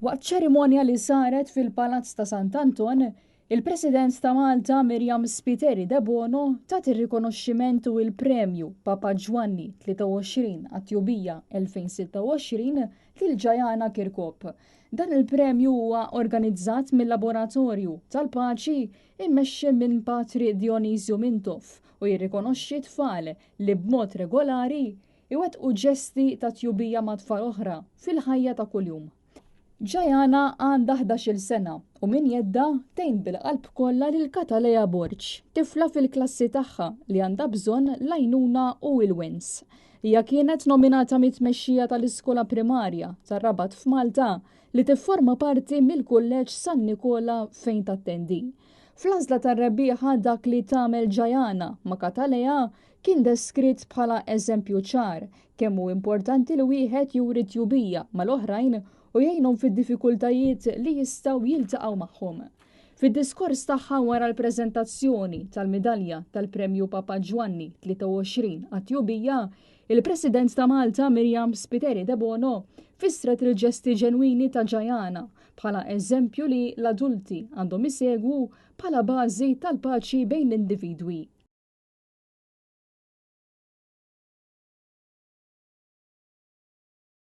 Waqt ċerimonja li saret fil-Palazz ta' Sant'Anton, il-President ta' Malta Myriam Spiteri Debono tat ir-rikonoxximent u l-premju Papa Ġwanni 23 għat-Tjubija 2026 lil Ġajana Kirkop. Dan il-premju huwa organizzat mil-Laboratorju tal-Paċi immexxi minn Patri Dionisju Mintoff u jirrikonoxxi tfal li b'mod regolari iwettqu ġesti ta' tjubija ma' tfal oħra fil-ħajja ta' kuljum. Ġajana għandha 11-il sena u minn jeddha tgħin bil-qalb kollha lil Katalea Borg, tifla fil-klassi tagħha li għandha bżonn l-għajnuna u l-wens. Hija kienet nominata mit-tmexxija tal-Iskola Primarja tar-Rabat f'Malta li tifforma parti mill-Kulleġġ San Nikola fejn tattendi. Fl-għażla tar-rebbieħa dak li tagħmel Ġajana ma' Katalea kien deskritt bħala eżempju ċar kemm hu importanti li wieħed juri tjubija mal-oħrajn u jgħinhom fid-diffikultajiet li jistgħu jiltaqgħu magħhom. Fid-diskors tagħha wara l-preżentazzjoni tal-midalja tal-Premju Papa Ġwanni 23 għat-tjubija, il-President ta' Malta Myriam Spiteri Debono fissret il-ġesti ġenwini ta' Ġajana bħala eżempju li l-adulti għandhom isegwu bħala bażi tal-paċi bejn l-individwi.